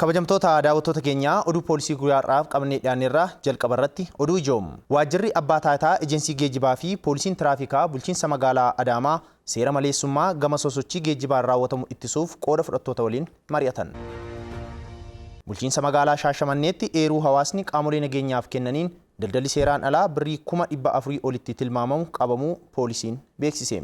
Kabajamtoota daawwattoota keenyaa, oduu poolisii guyyaa har'aaf qabannee dhiyaanneerraa jalqaba irratti oduu ijoom. Waajjirri abbaa taayitaa ejensii geejjibaa fi poolisiin tiraafikaa bulchiinsa magaalaa Adaamaa seera maleessummaa gama sosochii geejjibaan raawwatamu ittisuuf qooda fudhattoota waliin mari'atan. Bulchiinsa magaalaa Shaashamanneetti eeruu hawaasni qaamolee nageenyaaf kennaniin daldalli seeraan alaa birrii 400,000 olitti tilmaamamu qabamuu poolisiin beeksise.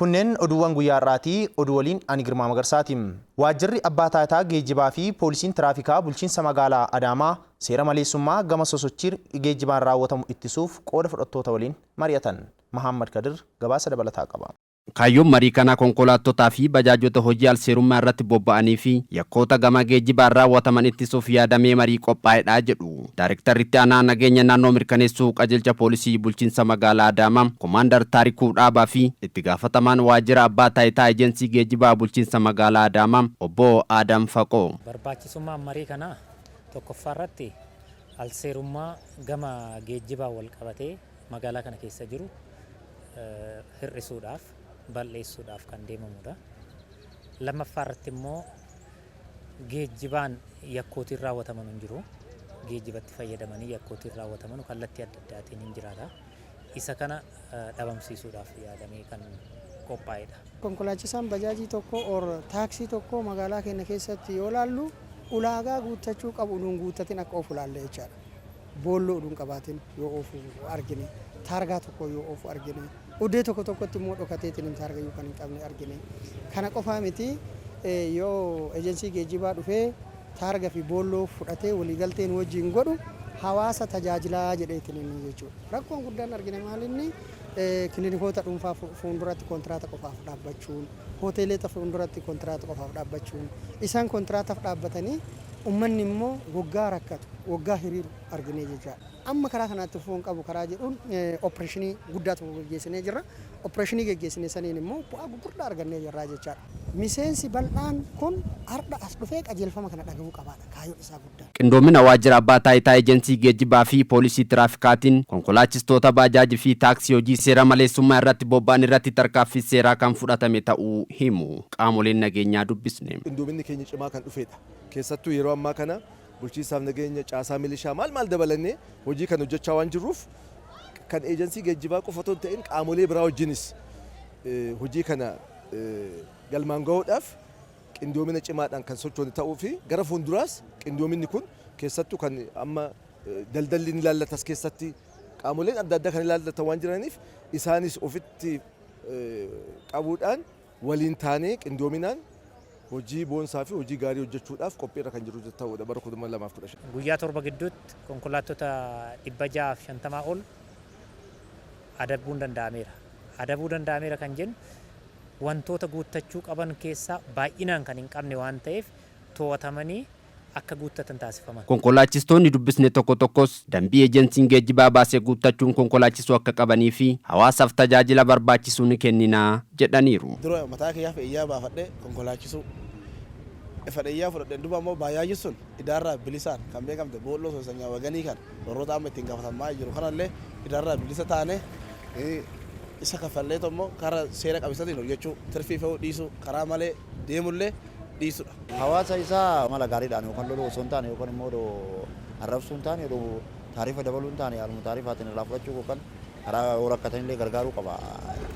Kunneen oduuwwan guyyaa har'aati. Oduu waliin ani Girmaa Magarsaati. Waajjirri Abbaa Taayitaa Geejjibaa fi Poolisiin Tiraafikaa Bulchiinsa Magaalaa Adaamaa seera maleessummaa gama sosochii geejjibaan raawwatamu ittisuuf qooda fudhattoota waliin mari'atan. Mahaammad Kadir gabaasa dabalataa qaba. Kaayyoon marii kanaa konkolaattotaa fi bajaajota hojii alseerummaa irratti bobba'anii fi yakkoota gama geejjibaan raawwataman ittisuuf yaadamee marii qophaa'edha jedhu. Daarektarri Itti Aanaa Nageenya Naannoo Mirkaneessuu Qajeelcha Poolisii Bulchiinsa Magaalaa Adaamaa Komaandar Taarikuu Dhaabaa fi Itti Gaafatamaan Waajjira Abbaa Taayitaa Ejensii Geejjibaa Bulchiinsa Magaalaa Adaamaa Obbo Aadam Faqoo. Barbaachisummaan marii kanaa tokkoffaa irratti alseerummaa gama geejjibaan walqabatee magaalaa kana keessa jiru hir'isuudhaaf, bal'eessuudhaaf kan deemamudha. Lammaffaa irratti immoo geejjibaan yakkootiin raawwataman hin jiru. Geejjibatti fayyadamanii yakkootiin raawwataman kallattii adda addaatiin hin jiraata. Isa kana dhabamsiisuudhaaf yaadamee kan qophaa'edha. Konkolaachisaan bajaajii tokko or taaksii tokko magaalaa keenya keessatti yoo laallu, ulaagaa guuttachuu qabu utuu hin guuttatin akka oofu laalla jechaadha. Boolloo utuu hin qabaatin yoo oofu argine, taargaa tokko yoo oofu argine, uddee tokko tokkotti immoo dhokateetiin taargayyuu kan hin qabne argine. Kana qofaa miti, yoo ejensii geejjibaa dhufee taarga fi boolloo fudhatee waliigalteen wajjin godhu hawaasa tajaajilaa jedheetiin jechuudha. Rakkoon guddaan argine maalinni, kilinikoota dhuunfaa fuulduratti kontiraata qofaaf dhaabbachuun, hoteelota fuulduratti kontiraata qofaaf dhaabbachuun, isaan kontiraataaf dhaabbatanii ummanni immoo waggaa rakkatu, waggaa hiriiru arginee jechaadha. Amma karaa kanaatti fufuun qabu karaa jedhuun opereeshinii guddaa tokko geggeessinee jirra. Opereeshinii geggeessine saniin immoo bu'aa gurguddaa argannee jirra jechaadha. Miseensi bal'aan kun har'a as dhufee qajeelfama kana dhagahuu qabaadha kaayyoon isaa guddaan. Qindoomina Waajjira Abbaa Taayitaa Ejensii Geejjibaa fi Poolisii Tiraafikaatiin konkolaachistoota baajaajii fi taaksii hojii seera maleessummaa irratti bobba'an irratti tarkaaffii seeraa kan fudhatame ta'uu himu qaamoleen nageenyaa dubbisne. Qindoominni keenya cimaa kan dhufeedha. Keessattuu yeroo ammaa kana bulchiinsaaf nageenya caasaa milishaa maal maal dabalannee hojii kan hojjechaa waan jirruuf, kan eejansii geejjibaa qofa otoo hin ta'in qaamolee biraa wajjinis hojii kana galmaan gahuudhaaf qindoomina cimaadhaan kan sochoone ta'uu fi gara fuulduraas qindoominni kun keessattuu kan amma daldalli ni ilaallatas keessatti qaamoleen adda addaa kan ilaallatan waan jiraniif, isaanis ofitti qabuudhaan waliin taanee qindoominaan hojii boonsaa fi hojii gaarii hojjechuudhaaf qophiirra kan jiru ta'uudha bara 2015. Guyyaa 7 gidduutti konkolaattota 650 ol adabuun danda'ameera. Adabuu danda'ameera kan jennu wantoota guuttachuu qaban keessaa baay'inaan kan hin qabne waan ta'eef to'atamanii akka guuttatan taasifaman. Konkolaachistoonni dubbisne tokko tokkos dambii ejensiin geejjibaa baase guuttachuun konkolaachisuu akka qabanii fi hawaasaaf tajaajila barbaachisu ni kennina jedhaniiru. Dura mataa kiyyaaf eeyyaa baafadhee konkolaachisuu fedha. Eeyyaa fudhadheen duuba immoo baayaaji sun idaarraa bilisaan kan beekamte boolloo sosanyaa waganii kan warroota amma ittiin gaafatamaa jiru kanallee idaarraa bilisa taane isa kaffalleetu immoo karaa seera qabeessatiin hojjechuu, tirfii fe'uu dhiisuu, karaa malee deemullee dhiisudha. Hawaasa isaa mala gaariidhaan yookaan loluu osoo hin taane, yookaan immoo arrabsuu hin taane, taarifa dabaluu hin taane, haaluma taarifaatiin irraa fudhachuu yookaan karaa yoo rakkatanillee gargaaruu qaba.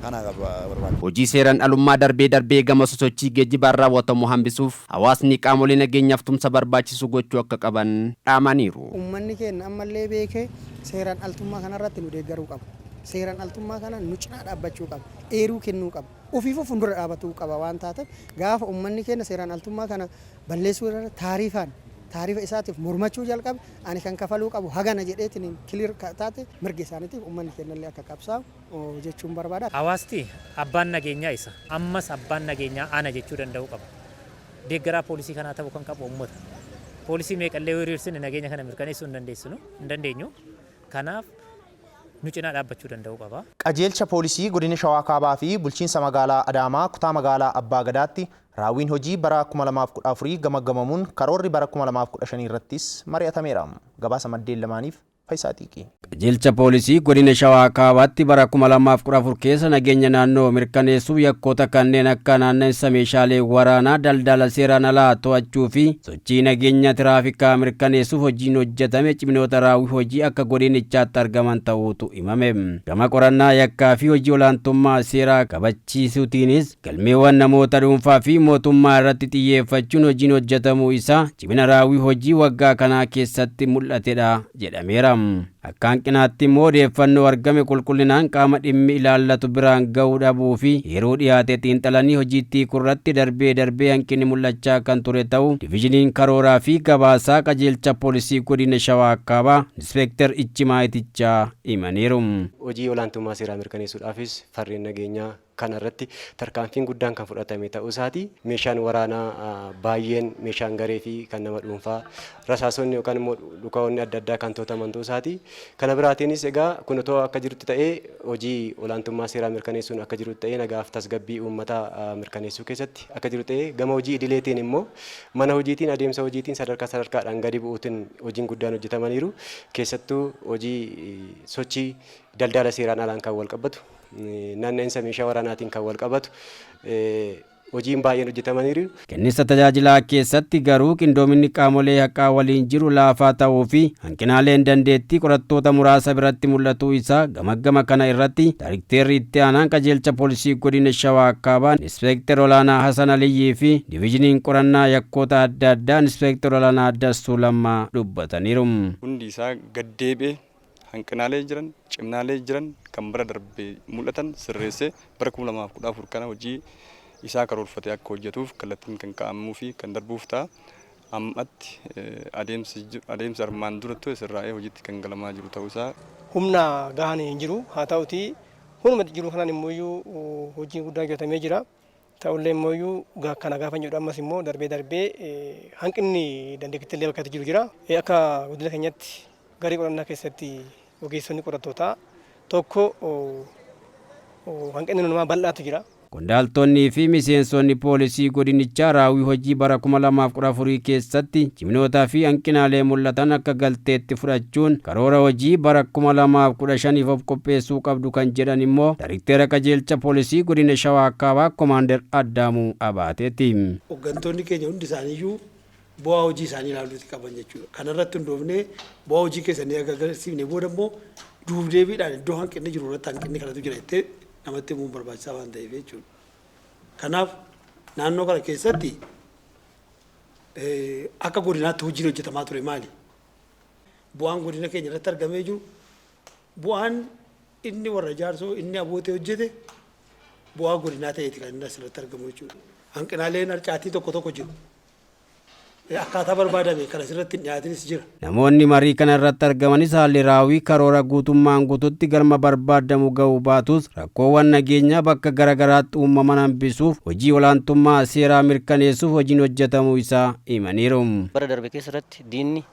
Kana barbaada. Hojii seeraan alummaa darbee darbee gama sosochii geejjibaan raawwatamu hambisuuf hawaasni qaamolee nageenyaaf tumsa barbaachisu gochuu akka qaban dhaamaniiru. Uummanni keenya ammallee beekee seeraan altummaa kanarratti nu deeggaruu qaba. Seeraan altummaa kana nu cinaa dhaabbachuu qaba. Eeruu kennuu qaba. Ofiifuu fuuldura dhaabatuu qaba. Waan taateef, gaafa uummanni keenya seeraan altummaa kana balleessuu irra taarifaan taarifa isaatiif mormachuu jalqabe, ani kan kafaluu qabu hagana jedheetiin clear taate, mirga isaaniitiif uummanni keenyallee akka qabsaa'u jechuun barbaada. Hawaasti abbaan nageenyaa isa. Ammas abbaan nageenyaa ana jechuu danda'uu qaba. Deeggaraa poolisii kanaa ta'uu kan qabu uummata. Poolisii meeqallee yoo hiriirsine nageenya kana mirkaneessuu hin dandeessinu, hin dandeenyu. Kanaaf nu cinaa dhaabbachuu danda'uu qaba. Qajeelcha Poolisii Godina Shawaa Kaabaa fi Bulchiinsa Magaalaa Adaamaa Kutaa Magaalaa Abbaa Gadaatti raawwiin hojii bara 2014 gamaggamamuun karoorri bara 2015 irrattis mari'atameera. Gabaasa maddeen lamaaniif Faayisaa Xiiqii. Qajeelcha poolisii godina Shawaa Kaabaatti bara 2014 keessa nageenya naannoo mirkaneessuuf yakkoota kanneen akka naannessa meeshaalee waraanaa, daldala seeraan alaa to'achuu fi sochii nageenya tiraafikaa mirkaneessuuf hojiin hojjetame ciminoota raawwii hojii akka godinichaatti argaman ta'uutu himame. Gama qorannaa yakkaa fi hojii olaantummaa seeraa kabachiisuutiinis galmeewwan namoota dhuunfaa fi mootummaa irratti xiyyeeffachuun hojiin hojjetamuu isaa cimina raawwii hojii waggaa kanaa keessatti mul'atedha jedhameera. Akka hanqinaatti immoo odeeffannoo argame qulqullinaan qaama dhimmi ilaallatu biraan ga'uu dhabuu fi yeroo dhiyaate xiinxalanii hojiitti hiikuurratti darbee darbee hanqinni mul'achaa kan ture ta'uu Divizhiniin karooraa fi gabaasaa qajeelcha poolisii godina Shawaa Kaabaa Inspeektar Ichimaa Itichaa himaniiru. Hojii olaantummaa seeraa mirkaneessuudhaafis farreen nageenyaa kana irratti tarkaanfiin guddaan kan fudhatame ta'uu isaati. Meeshaan waraanaa baay'een, meeshaan garee fi kan nama dhuunfaa, rasaasonni yookaan immoo dhukaa'onni adda addaa kan to'ataman ta'uu isaati. Kana biraatiinis egaa kun otoo akka jirutti ta'ee, hojii olaantummaa seeraa mirkaneessuun akka jirutti ta'ee, nagaaf tasgabbii uummataa mirkaneessuu keessatti akka jiru ta'ee, gama hojii idileetiin immoo mana hojiitiin, adeemsa hojiitiin sadarkaa sadarkaadhaan gadi bu'uutiin hojiin guddaan hojjetamaniiru. Keessattuu hojii sochii daldala seeraan alaan kan wal qabatu, naanna'insa meeshaa waraanaatiin kan wal qabatu hojiin baay'een hojjetamaniiru. Kennisa tajaajilaa keessatti garuu qindoominni qaamolee haqaa waliin jiru laafaa ta'uu fi hanqinaaleen dandeettii qorattoota muraasa biratti mul'atuu isaa gamaggama kana irratti Daayirikteerri itti aanaan qajeelcha poolisii godina Shawaa Kaabaa Inspeektar Olaanaa Hasan Aliyyii fi Divizhiniin qorannaa yakkoota adda addaa Inspeektar Olaanaa Dassuu Lammaa dubbataniiru. Hundi isaa gaddeebi'ee hanqinaalee jiran, ciminaalee jiran kan bara darbee mul'atan sirreessee bara 2014 kana hojii isaa karoorfatee akka hojjetuuf kallattiin kan kaa'amuu fi kan darbuuf ta'a. Ammatti adeemsi armaan dura ture sirraa'ee hojiitti kan galamaa jiru ta'uu isaa. Humna gahaan hin jiru, haa ta'utii humna jiru kanaan immoo hojiin guddaan hojjetamee jira. Ta'ullee immoo kana gaafa jedhu ammas immoo darbee darbee hanqinni dandeettii illee bakka jiru jira. Akka guddina keenyatti garee qorannaa keessatti ogeessonni qorattootaa tokko hanqinni namaa bal'aatu jira. Qondaaltonnii fi miseensonni poolisii godinichaa raawwii hojii bara 2014 keessatti ciminootaa fi hanqinaalee mul'atan akka galteetti fudhachuun karoora hojii bara 2015 of qopheessuu qabdu kan jedhan immoo Daayirikteera qajeelcha poolisii godina Shawaa Kaabaa Komaander Addaamuu Abaateeti. Hooggantoonni keenya hundi isaaniiyyuu bu'aa hojii isaanii ilaaluuti qaban jechuudha. Kanarratti hundoofnee bu'aa hojii keessanii agarsiifne booda immoo duubdeebiidhaan iddoo hanqinni jiru irratti hanqinni kanatu jira jettee namatti himuun barbaachisaa waan ta'eef jechuudha. Kanaaf naannoo kana keessatti akka godinaatti hojiin hojjetamaa ture maali? Bu'aan godina keenya irratti argamee jiru, bu'aan inni warra jaarsoo inni abootee hojjete bu'aa godinaa ta'eeti kan inni asirratti argamu jechuudha. Hanqinaaleen harcaatii tokko tokko jiru. Akkaataa barbaadame kan asirratti hin dhiyaatinis jira. Namoonni marii kana irratti argamanis haalli raawwii karoora guutummaan guututti galma barbaadamu ga'uu baatus rakkoowwan nageenyaa bakka garaagaraatti uumaman hambisuuf hojii olaantummaa seeraa mirkaneessuuf hojiin hojjetamuu isaa himaniiru. Bara darbe keessatti diinni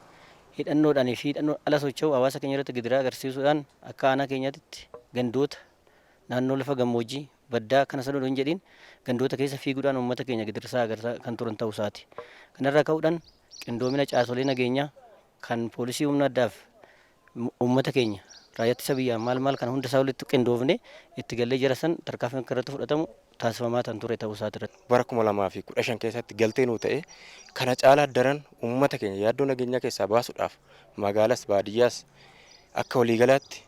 hidhannoodhaan fi hidhannoo ala socho'u hawaasa keenya irratti gidiraa agarsiisuudhaan akka aanaa keenyaatti gandoota naannoo lafa gammoojjii baddaa kana sana hin jedhin gandoota keessa fiiguudhaan uummata keenya gidirsaa agarsaa kan turan ta'uu isaati. Kanarraa ka'uudhaan qindoomina caasolee nageenyaa kan poolisii humna addaaf uummata keenya raayyaa ittisa biyyaa maal maal kana hunda isaa walitti qindoofne itti gallee jara san tarkaanfiin akka irratti fudhatamu taasifamaa kan ture ta'uu isaati irratti. Bara 2015 keessatti galtee nuu ta'e kana caalaa daran uummata keenya yaaddoo nageenyaa keessaa baasuudhaaf magaalas baadiyyaas akka waliigalaatti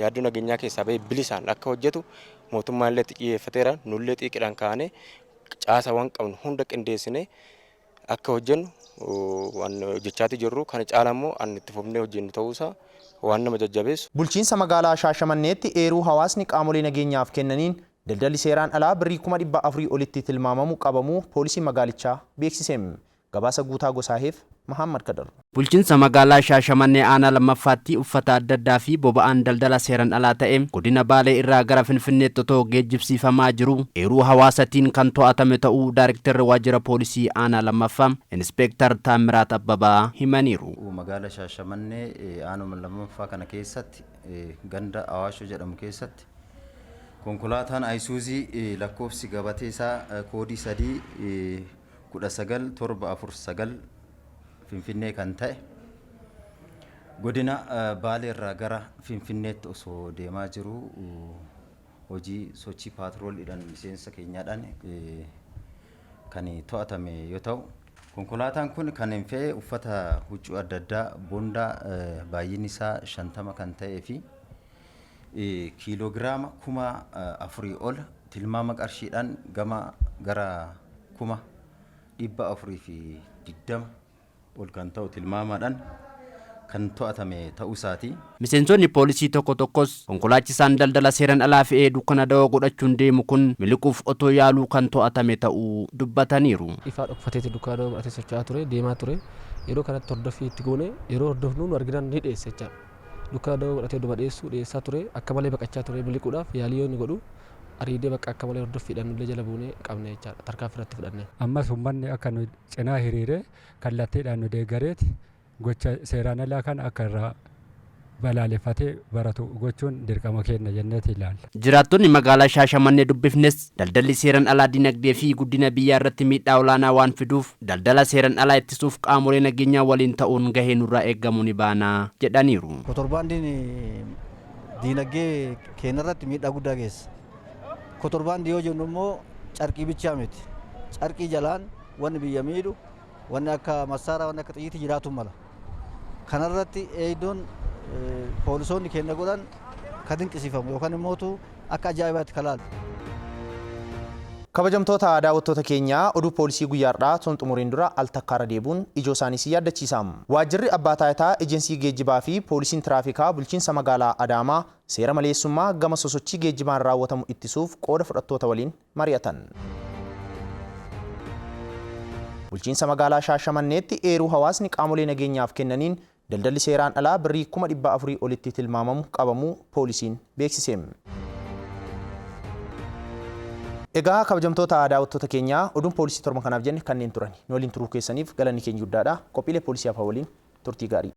yaaddoo nageenyaa keessaa bahee bilisaan akka hojjetu mootummaan illee itti xiyyeeffateera, nullee xiiqiidhaan kaanee caasawwan qabnu hunda qindeessinee akka hojjennu waan hojjechaati jirru, kana caala immoo an itti fufnee hojjennu ta'uusaa waan nama jajjabeessu. Bulchiinsa magaalaa Shaashamanneetti eeruu hawaasni qaamolee nageenyaaf kennaniin daldalli seeraan alaa birrii 400,000 olitti tilmaamamu qabamuu poolisiin magaalichaa beeksise. Gabaasa guutaa Gosaaheef Mahammad Kadar. Bulchiinsa magaalaa Shaashamannee aanaa lammaffaatti uffata adda addaa fi boba'aan daldala seeraan alaa ta'e godina Baalee irraa gara Finfinneetti otoo geejjibsiifamaa jiru eeruu hawaasatiin kan to'atame ta'uu Daayiriktarri waajjira poolisii aanaa lammaffaa Inspeektar Taammiraat Abbabaa himaniiru. Magaala Shaashamannee aanuma lammaffaa kana keessatti ganda Awaashoo jedhamu keessatti konkolaataan Ayisuuzii lakkoofsi gabatee isaa koodii 3 19 7 4 9 Finfinnee kan ta'e Godina Baaleerraa gara Finfinneetti osoo deemaa jiru hojii sochii paatrooliidhaan miseensa keenyaadhaan kan to'atame yoo ta'u, konkolaataan kun kan hin fe'e uffata huccuu adda addaa bondaa baay'inni isaa 50 kan ta'ee fi kiiloogiraama 4,000 ol tilmaama qarshiidhaan gama gara 420,000 ol kan ta'u tilmaamaadhaan kan to'atame ta'uu isaati. Miseensonni poolisii tokko tokkos konkolaachisaan daldala seeraan alaa fe'ee dukkana dawoo godhachuun deemu kun miliquuf otoo yaaluu kan to'atame ta'uu dubbataniiru. Ifaa dhokfateeti dukkana dawoo godhatee socho'aa ture, deemaa ture. Yeroo kanatti hordoffii itti goone, yeroo hordofnu nu arginaan ni dheesse jechaadha. Dukkana dawoo godhatee oduma dheessuu dheessaa ture, akka malee baqachaa ture. Miliquudhaaf yaalii yoo inni godhu ariidee bakka akka malee hordoffiidhaan nullee jala buunee qabne jechaadha. Tarkaanfii irratti fudhanne. Ammas uummanni akka nu cinaa hiriiree kallattiidhaan nu deeggareeti gocha seeraan alaa kana akka irraa balaaleffatee baratu gochuun dirqama keenya jenneeti ilaalla. Jiraattonni magaalaa Shaashamannee dubbifnes daldalli seeran alaa dinagdee fi guddina biyyaa irratti miidhaa olaanaa waan fiduuf daldala seeran alaa ittisuuf qaamolee nageenyaa waliin ta'uun gahee nurraa eegamu ni baana jedhaniiru. Kotorbaandiin diinagdee keenya irratti miidhaa guddaa geessa. Kotorbaandii yoo jennu immoo carqii bichaa miti. Carqii jalaan wanni biyya miidhu, wanni akka massaaraa, wanni akka xiyyiitii jiraatu mala. Kanarratti eegdoon poolisoonni keenya godhan ka dinqisiifamu yookaan immootu akka ajaa'ibaatti ka laalu. Kabajamtoota daawwattoota keenyaa, oduu poolisii guyyaa har'aa tun xumuriin dura al takkaarra deebuun ijoo isaanii si yaaddachiisa. Waajjirri abbaa taayitaa ejensii geejjibaa fi poolisiin tiraafikaa bulchiinsa magaalaa Adaamaa seera maleessummaa gama sosochii geejjibaan raawwatamu ittisuuf qooda fudhattoota waliin mari'atan. Bulchiinsa magaalaa Shaashamanneetti eeruu hawaasni qaamolee nageenyaaf kennaniin daldalli seeraan alaa birrii 400,000 olitti tilmaamamu qabamuu poolisiin beeksise. Egaa kabajamtoota daawwattoota keenyaa, oduun poolisii torba kanaaf jenne kanneen turan. Nu waliin turuu keessaniif galanni keenya guddaadha. Qophiilee poolisii hafaa waliin turtii gaarii.